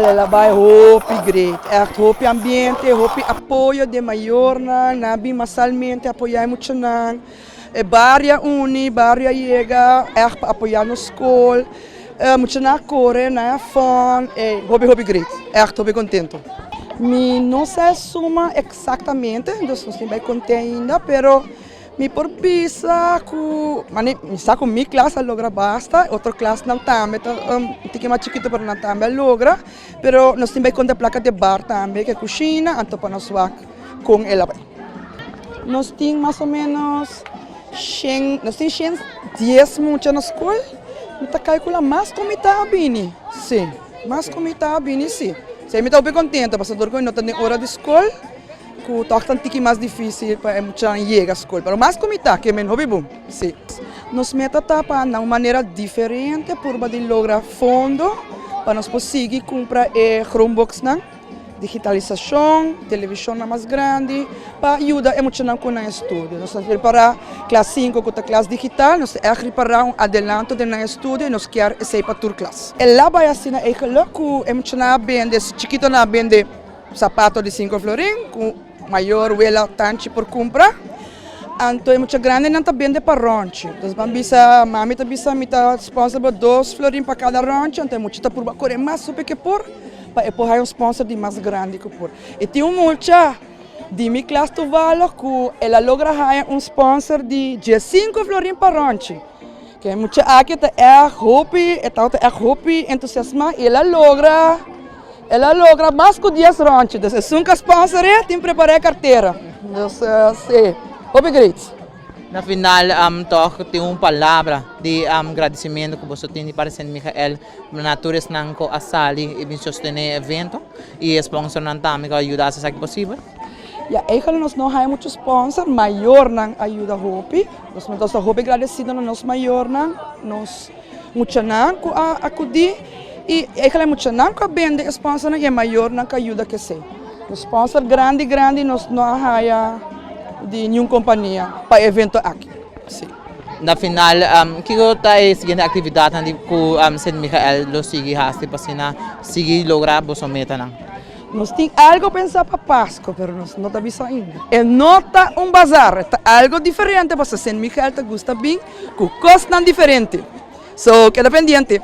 El a bai hopi great, echt hopi ambiente, hopi apoyo di mayornan, nan a bin masalmente apoya e muchanan. E bario a uni, bario a yega echt pa apoya nos skol. Muchanan a kore, nan a fun, ey hopi hopi great, echt hopi kontento. Mi no sa e suma eksaktamente, dus nos tin bai konte ainda, pero mi por bisa ku, mane mi sa ku mi klas a logra basta, otro klasnan tambe ta un tiki mas chikito pero nan tambe a logra, pero nos tin bai konta plaka di bar tambe ku e kushina, anto pa nos wak kon el a bai. Nos tin mas o menos shen, nos tin 110 mucha na skol, mi ta kalkula mas ku mitad a bini, si, mas ku mitad a bini si. Si, mi ta hopi kontento pasobra dor ku no ta den ora di skol ku tòg ta un tiki mas difisil pa e muchanan yega skol, pero mas ku mitad ke men hopi bon, si. Nos meta ta pa na un manera diferente purba di logra fondo pa nos por sigui kumpra e Chromebooksnan. Digitalisashon, televishonnan mas grandi pa yuda e muchanan ku nan estudio. Nos ta prepará klas sinku ku ta klas digital, nos ta ègt ripará un adelanto den nan estudio i nos kier esei pa tur klas. E la bai asina eigelik ku e muchanan a bende, si chikitonan a bende sapato di sinku florin ku mayor, wela, tanchi por kumpra. Anto e mucha grandinan ta bende pa rònchi. Entonces ban bisa, mami ta bisa mi ta sponsor bo 2 florin pa kada rònchi, anto e mucha ta purba kore mas hopi ke por pa e por haya un sponsor di mas grandi ku por. I tin un mucha di mi klas toevallig ku el a logra haya un sponsor di 15 florin pa rònchi. Ke mucha aki ta ègt hopi, e tabata ègt hopi entusiasmá i el a logra mas ku 10 rònchi. Dus esun ku a sponsor e tin prepará e kartera. Dus si, hopi great. Na final, toch tin un palabra di gradisimentu ku bo tin pa Sint Michael na tur esnan ku a sali i bin sostené e evento i sponsornan tambe ku a yuda hasi esaki posibel. Ja, eigenlijk nos no hay mucho sponsor, mayornan a yuda hopi. Nos ta hopi agradesido na nos mayornan, nos muchanan ku a akudí i eigenlijk muchanan ku a bende sponsornan i e mayornan ku a yuda ku esei. Sponsor grandi grandi nos no a haya di ningun kompania pa e evento aki. Si. Na final, kiko ta e siguiente aktividatnan di ku Sint Michael lo sigui hasi pa asina sigui logra boso metanan? Nos tin algu pensá pa Pasku, pero nos no ta bisa ainda. E no ta un bazar, ta algu diferente pasobra Sint Michael ta gusta bin ku kosnan diferente. So, keda pendiente.